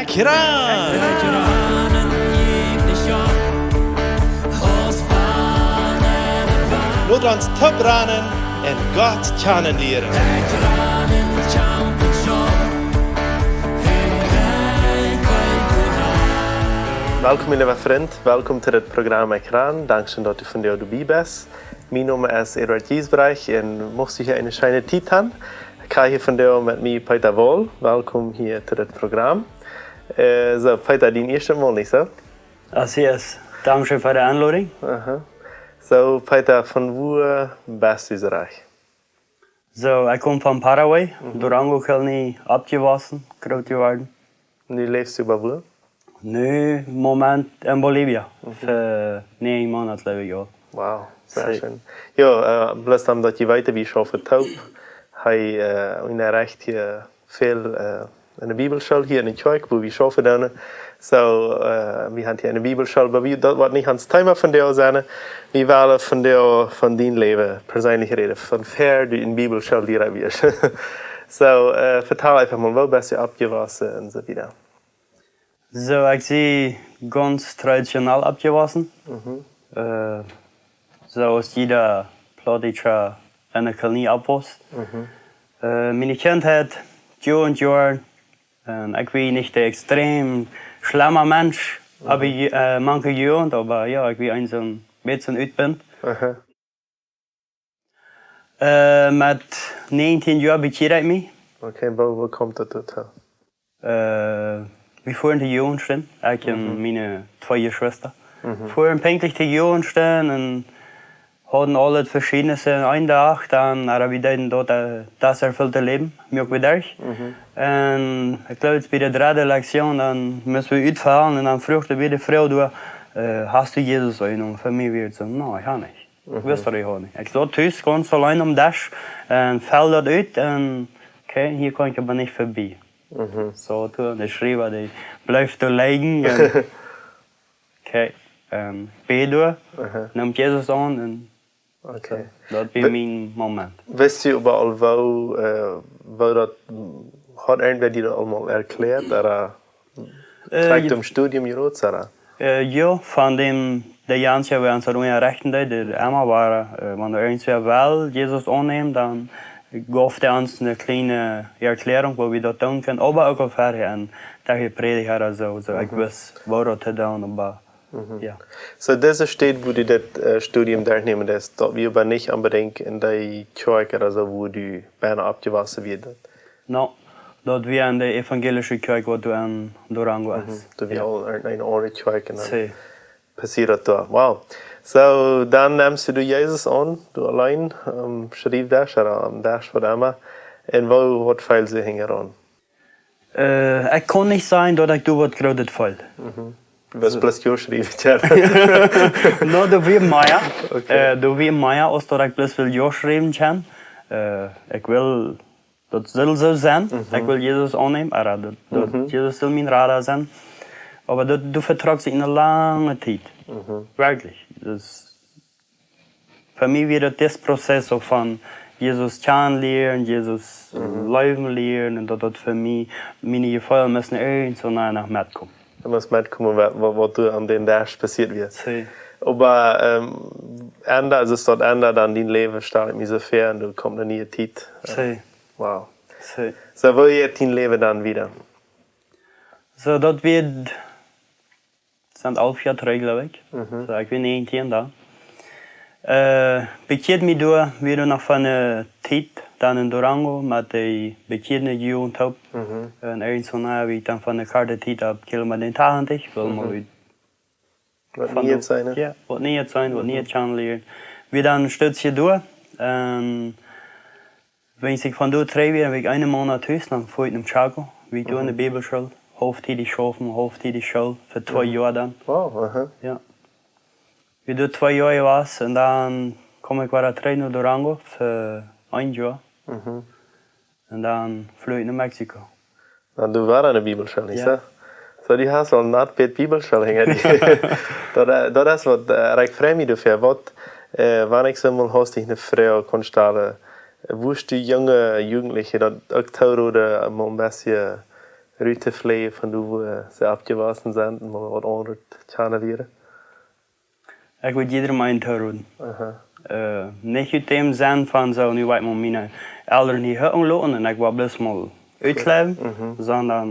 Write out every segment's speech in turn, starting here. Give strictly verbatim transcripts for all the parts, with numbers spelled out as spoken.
Kran! Lot ons toop ranen un Gott kjanen lieren. Welkom, mien leewa Frint. Welkom to dit Program Ekran. Dankscheen, daut du vondoag doabie best. Mien Nomen es Eduard Giesbrecht un mucht du hia eene scheene Tiet han. Ekj hab hia vondoag met mie Peter Wohl. Welkom hia to dit Program. Äh, soo, Peter, dien ieeschtet Mol, nich soo? Así es. Dankscheen fa de Enlodunk. Aha. Soo, Peter, von wua best du soo rajcht? Soo, ekj kom von Paraguay, Mhm. Durango Colony, oppjewossen, groot jeworden. Nu läfst du oba wua? Nu, Moment en Bolivia, Mhm. fa näajen Moonat, jleew ekj, jo. Wow, sea Soo. scheen. Jo, äh, bloos om daut jie weeten, wie schaufen toop. Hee, äh, unjarecht hia väl, äh, enne Bibelschool hia enne Kjoakj, wua wie schaufen doonen. Soo, äh, wie haben hia enne Bibelschool, oba wie, daut woat nich ons Thema vondoag sennen. Wie wellen vondoag von dien Läwen perseenlich räden, von ver du enne Bibelschool Liera wieescht. Soo, äh, vetal eefach mol, wua best du oppjewossen un soo wieda? Soo, ekj sie gaunz traditionell oppjewossen. Mhm. Äh, soo aus jieda Plautdietscha enne Kolonie oppwoss. Mhm. Äh, miene Kjintheit, Jugentjoaren, un ekj wia nich de extrem schlemma Mensch, Mhm. oba, äh, mank de Jugend, oba jo, ekj wia een soon bät soon Utbunt. Aha. Äh, met näajentieen Joa bekjieed ekj mie. Okay, woo, woo kjemt daut doatoo? Äh, wie fuaren to Jugendstund, ekj un Mhm. miene twee Jeschwista. Mhm. Fuaren pinkjlich to Jugendstund un hauden aul daut veschiedne en eenen Dach, dan, oba wie deeden daut, äh, daut erfüllte Läwen, mie uk wada. Mhm. Un ekj jleew, daut bie de dredde Lektion, dan musten wie utfaulen un dan fruach de Fru doa, äh, "Hast du Jesus aunjenomen?" Fa mie wia daut soo, "No, ekj hab nich." Ekj Mhm. wist daut ekj haud nich. Ekj saut tus gaunz auleen aum Desch un foll daut ut un, okay, hia kaun ekj oba nich verbie. Mhm. Soo, doa, de Schriewa, dee blift doa lijen un, okay, un bäd doa, Aha. nemt Jesus aun un Okay. soo, daut wia Wi-, mien Moment. Wist du äwahaupt, woo, äh, woo daut, haud irjentwäa die daut aul mol erkjläat, ooda Äh, direkt je- em Studium jeroden, ooda? Äh, jo, von däm, de Jans, jo, waut ons daut unjarechten deed, dee emma wia, äh, wan irjentwäa well Jesus aunnämen, dan jeef dee ons eene kjliene Erkjläarunk, woo wie daut doonen kunnen, oba uk aul verhäa, un doa jeprädicht ooda soo, soo, ekj Mhm. wist, woo daut to doonen, oba, Mhm. jo. Soo, dise Städ, wua du daut, äh, Studium derchnämen deedst, daut wia oba nich onbedinjt enne Kjoakj ooda soo, wua du bie oppjewossen wieescht? No, daut wia enne evangelische Kjoakj, waut doa en Durango Mhm. es. Daut wia Jo. aul eene, eene aundre Kjoakj un dan Soo. passieed daut doa. Wow. Soo, dan nemst du Jesus aun, du auleen, aum Schriewdesch ooda aum Desch, waut emma. Un woo, waut feeldst du hinjaraun? Äh, ekj kaun nich sajen, daut ekj doa waut Grootet feeld. Mhm. Du best Soo. bloos Jo schriewen, jo. No, doa wia mea. Okay. Äh, doa wia mea, aus daut ekj bloos well Jo schriewen kaun. Äh, ekj well daut saul soo sennen. Mhm. Ekj well Jesus aunnämen, ooda daut, daut Mhm. Jesus saul mien Rada sennen. Oba daut, daut vetrok sikj eene lange Tiet. Mhm. Werkjlich. Daut, fa mie wia daut dis Prozess uk von Jesus kjanen lieren, Jesus Mhm. leewen lieren, un daut daut fa mie, miene Jefeele musten irjentwoo no metkomen. Daut must metkomen, waut, waut, waut doa aun dän Desch passieet wia. Soo. Oba, ähm, Enj, aulsoo daut Enj, dan dien Läwen stal ekj mie soo väa, un doa kjemt eene niee Tiet. Soo. Wow. Soo. Soo, woo jeit dien Läwen dan wieda? Soo, daut wia, sent alf Joa trigj, jleew ekj. Mhm. Soo, ekj wia näajentieen dan. Äh, bekjieed mie doa, wia doa noch fa eene Tiet, dan en Durango, met de bekjeede Jugend toop. Mhm. Un irjentwoo no, wia ekj dan fa eene korte Tiet opp Kilometer tachentich, well Mhm. mol ut Waut von Nieet doa, sennen, ne? jo, waut Nieet sennen, waut Mhm. Nieet kjanen lieren. Wia dan een Stootje doa, un wan ekj von doa trigj wia, wia ekj eenen Moonat tus, dan fua ekj no Chaco, wia ekj doa enne Mhm. Bibelschool, haulftiedich schaufen, haulftiedich School, fa twee Mhm. Joa dan. Wow, aha. Jo. Wia doa twee Joa jewast, un dan kjeem ekj wada trigj no Durango fa een Joa. Mhm. Un dan fleeg ekj no Mexiko. Dan du wia enne Bibelschool, nich Jo. soo? Soo, du hast aul een bät Bibelschool hinja die. Daut, äh, daut es waut, äh, ekj frei mie doafäa. Waut, äh, wan ekj soo mol haustich eene Froag kaun stalen, äh, wurscht du junge Jugendliche daut uk tooroden, mol een bät, äh, rut to fleejen von doa, wua see oppjewossen sent un mol waut aundret kjanen lieren? Ekj wudd jiedrem eenen tooroden. Aha. Äh, nich ut däm Senn von soo, nu woa ekj mol miene Elren hia hucken loten un ekj woa bloos mol utläwen, mhm, sonda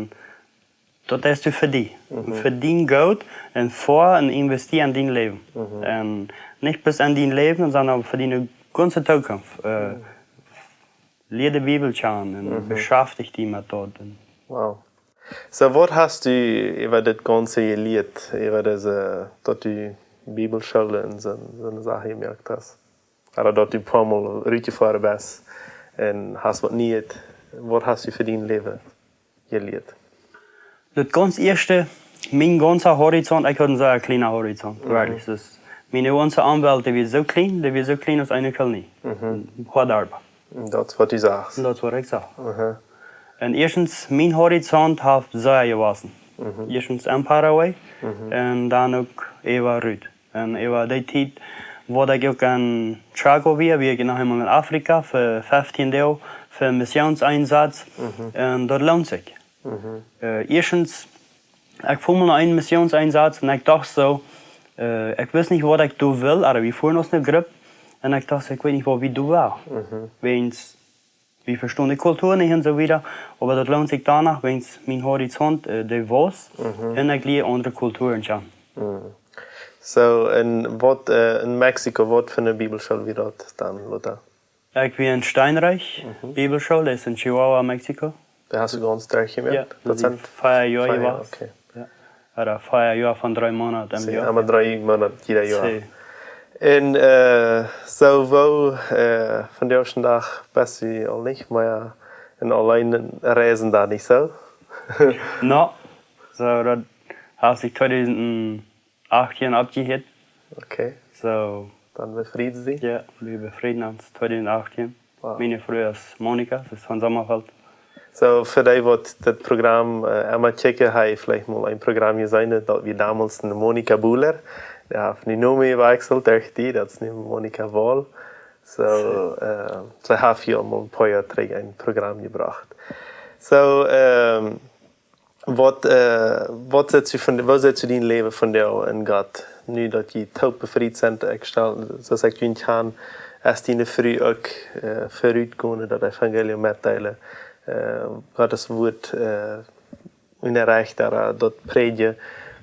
daut es du fa die. Mhm. Fa dien Goot un fa un investeer en dien Läwen. Mhm. Un nich bloos en dien Läwen, sonda fa diene gaunze Tookunft. Äh, mhm. Lia de Bibel kjanen un, mhm, beschaftich die met daut. Wow. Soo, waut hast du äwa dit gaunze jelieet, äwa dise, daut du Bibelschool un soo, soone Sachen jemoakt hast? Ooda daut du poamol rutjefoaren best un hast waut nieet, waut hast du fa dien Läwen jelieet? Daut gaunz ieeschte, mien gaunza Horizont, ekj haud een sea kjliena Horizont, mhm, werkjlich. Daut, miene gaunze Omwelt, dee wia soo kjlien, dee wia soo kjlien aus eene Kolonie. Mhm. Een poa Darpa. Un daut es waut du sajchst. Un daut es waut ekj sach. Aha. Un ieeschtens, mien Horizont haft sea jewossen. Mhm. Ieeschtens en Paraguay, mhm, un dan uk äwa rut. Un äwa dee Tiet, wua ekj uk en Chaco wia, wia ekj noch eemol en Afrika fa feftieen Doag, fa Missionseinsatz. Mhm. Un daut loont sikj. Mhm. Äh, ieeschtens, ekj funk mol eenen Missionseinsatz un ekj docht soo, äh, ekj wist nich, waut ekj doonen wull, oba wie fuaren aus eene Grupp. Un ekj docht, ekj weet nich, waut wie doonen wellen. Mhm. Wäajens, wie vestonen de Kultua nich un soo wieda, oba daut loont sikj doano, wäajens mien Horizont, äh, dee wia, mhm, un ekj lieed aundre Kulturen kjanen. Mhm. Soo, un waut, äh, en Mexiko, waut fa eene Bibelschool wia daut dan, Lothar? Ekj wia en Steinreich, mhm, Bibelschool, daut es en Chihuahua, Mexiko. Daut hast du gaunz derchjemoakt? Jo, daut sent fia Joa, fia Joa, jewast. Okay. Jo. Ooda fia Joa von dree Moonat em Joa. Soo, emma dree Moonat jieda Joa. Soo. Un, äh, soo woo, äh, vondoag dän Dach best du aul nich mea en auleen reisen doa, nich soo? No. Soo, daut haft sikj tweedusent achtieen oppjehieet. Okay. Soo. Dan befrieden sie? Jo, wie befrieden ons tweedusent achtieen. Wow. Miene Fru es Monika, see es von Sommerfeld. Soo, fa dee, waut daut Program, äh, emma kjikjen, hee veleicht mol een Program jeseenen, daut wia donmols de Monika Buhler. Dee haft dän Nomen jewakjselt, derch die, daut es nu Monika Wall. Soo, soo, äh, see haft hia aul mol een poa Joa trigj een Program jebrocht. Soo, ähm, waut, äh, waut sitst du von, woo sitst du dien Läwen vondoag en Gott? Nu daut jie toop befriet sent, ekj stal, soo aus ekj junt kjan, es diene Fru uk, äh, verut jegonen, daut Evangelium metdeelen, äh, Gott sien Wort, äh, en de Rajcht doa, äh, daut prädjen.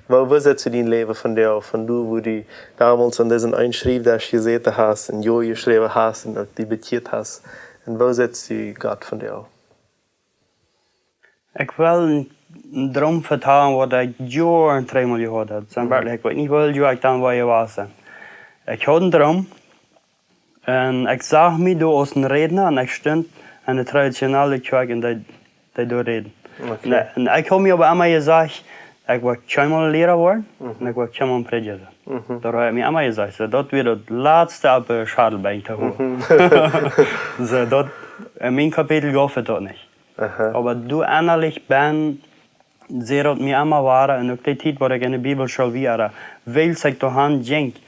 Woo, woo sitst du dien Läwen vondoag, von doa, wua du donmols aun disen eenen Schriewdesch jesäten hast, een Joa jeschräwen hast un uk die bekjieet hast? Un woo sitst du Gott vondoag? Ekj well een, een Droom vetalen, waut ekj Joaren trigj mol jehaut haud. Daut sent, mhm, werkjlich, ekj weet nich, woo väl Joa ekj dan wia jewast. Ekj haud een Droom. Un ekj sach mie doa aus een Rädna un ekj stunt aun de traditionelle Kjoakj un deed, deed doa räden. Okay. Un, un ekj haud mie oba emma jesajcht, ekj woa kjeenmol Liera woaren, mhm, un ekj woa kjeenmol een Prädja sennen. Mhm. Daut haud ekj mie emma jesajcht. Soo, daut wia daut latste opp de Schadelbenkj to hoolen. Mhm. Soo, daut, en mien Kapitel jeef et daut nich. Aha. Oba doa ennalich bie, säd daut mie emma wada, un uk dee Tiet, waut ekj en de Bibelschool wia, wiels ekj doahan jinkj,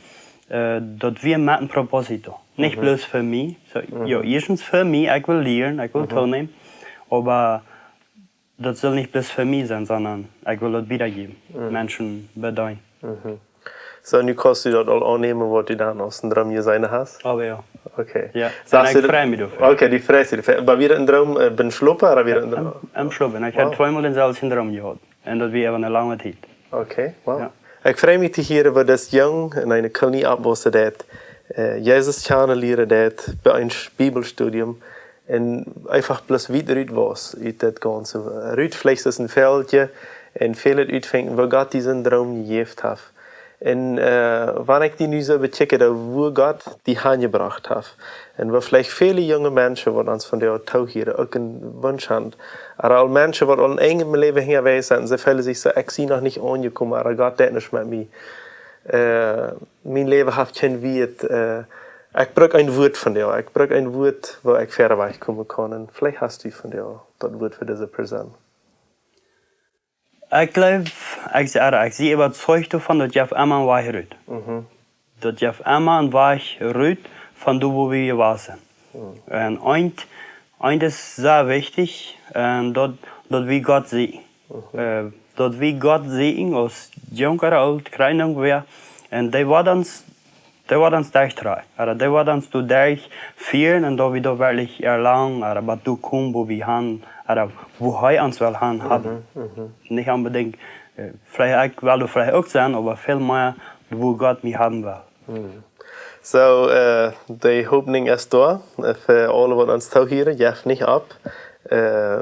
äh, daut wia met een Propósito. Nich, mhm, bloos fa mie, soo, mhm, jo, ieeschtens fa mie, ekj well lieren, ekj well, mhm, toonämen, oba daut saul nich bloos fa mie sennen, sonda ekj well daut wiedajäwen, mhm, Menschen bedeenen. Mhm. Soo, nu kaust du daut aul aunnämen, waut du dan aus een Droom jeseenen hast? Oba jo. Okay. Jo, un ekj frei mie doafäa. Okay, du freist die doafäa. Oba wia daut een Droom, äh, biem Schlopen, ooda wia daut een Droom? Jo, em, em Schlopen. Ekj haud, wow, tweemol dänselwjen Droom jehaut. Un daut wia äwa eene lange Tiet. Okay, wow. Jo. Ekj frei mie to hieren, woo daut Jung en eene Kolonie oppwaussen deed, äh, Jesus kjanen lieren deed, bie een Sch-, Bibelstudium. Un eefach bloos wiet rut wia, ut daut gaunze, äh, rut veleicht aus een Feldje, un väl utfinjen, woo Gott disen Droom jejäft haft. Un, äh, wan ekj die nu soo bekjikj, dan woo Gott die hanjebrocht haft. Un woo veleicht väle junge Menschen, waut ons vondoag toohieren, uk een Wunsch haben. Ooda aul Menschen, waut aul een Enj em Läwen hinjawäajen sent, un see feelen sikj soo, ekj sie noch nich aunjekomen, ooda Gott deit nuscht met mie. Äh, mien Läwen haft kjeen Wieet, äh, ekj bruck een Wort vondoag. Ekj bruck een Wort, woo ekj wieda wajchkomen kaun. Un veleicht hast du vondoag daut Wort fa dise Persoon. Ekj jleew, ekj sie, ekj sie äwazeicht doavon, daut jeft emma een Wajch rut. Mhm. Daut jeft emma een Wajch rut von doa, wua wie jewast sent. Mhm. Un eent, eent es sea wichtich, un daut, daut wie Gott seenen. Äh, daut wie Gott seenen aus junk ooda oolt, kjlien ooda wäa. Un dee woat ons, dee woat ons derchtrajen. Ooda dee woat ons doaderch fieren un daut wie daut werkjlich erlangen, ooda waut doa kjemt, wua wie gonen, ooda wua hee ons well gonen haben. Nich onbedinjt, äh, veleicht ekj well doa veleicht uk sennen, oba väl mea, wua Gott mie haben well. Soo, äh, de Hopninj es doa, äh, fa aule waut ons toohieren, jeff nich opp. Äh,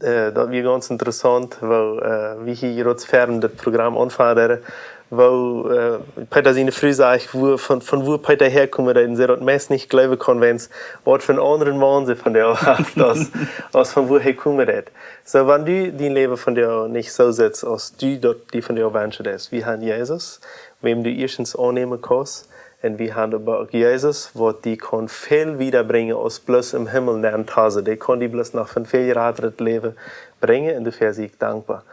äh, daut wia gaunz interessaunt, woo, äh, wie hia jrots fäaren daut Program aunfangen, woo, äh, Peeta siene Fru säd, wua, von, von wua Peeta häakomen deed, un see daut meist nich jleewen kunn, wiels waut fa een aundren Maun see vondoag haft, aus, aus von wua hee komen deed. Soo, wan du dien Läwen vondoag nich soo sitst, aus du daut die vondoag wenschen deist, wie haben Jesus, wäm du ieeschtens aunnämen kaust, un wie haben oba uk Jesus, waut die kaun väl wieda brinjen aus bloos em Himmel nenn to sennen. Dee kaun die bloos noch von väl jratret Läwen brinjen, un doafäa sie ekj dankboa.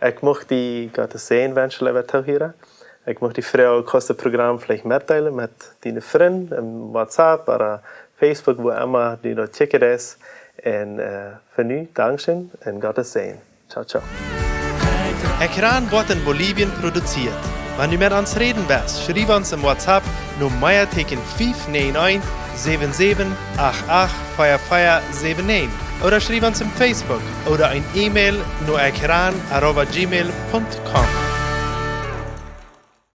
Ekj mucht die Gottes Säajen wenschen, leewa Toohiera. Ekj mucht die froagen, kaust daut Program veleicht metdeelen met diene Frind, em WhatsApp ooda Facebook, wua emma du daut kjikjen deist. Un, äh, fa nu, Dankscheen un Gottes Säajen. Ciao, ciao. Ekran woat en Bolivien produziert. Wan du met ons räden west, schriew ons em WhatsApp no Meateken fief näajen eent, säwen säwen acht acht, vea vea säwen näajen ooda schriew ons em Facebook ooda een E-Mail no ekran arroba gmail punkt com.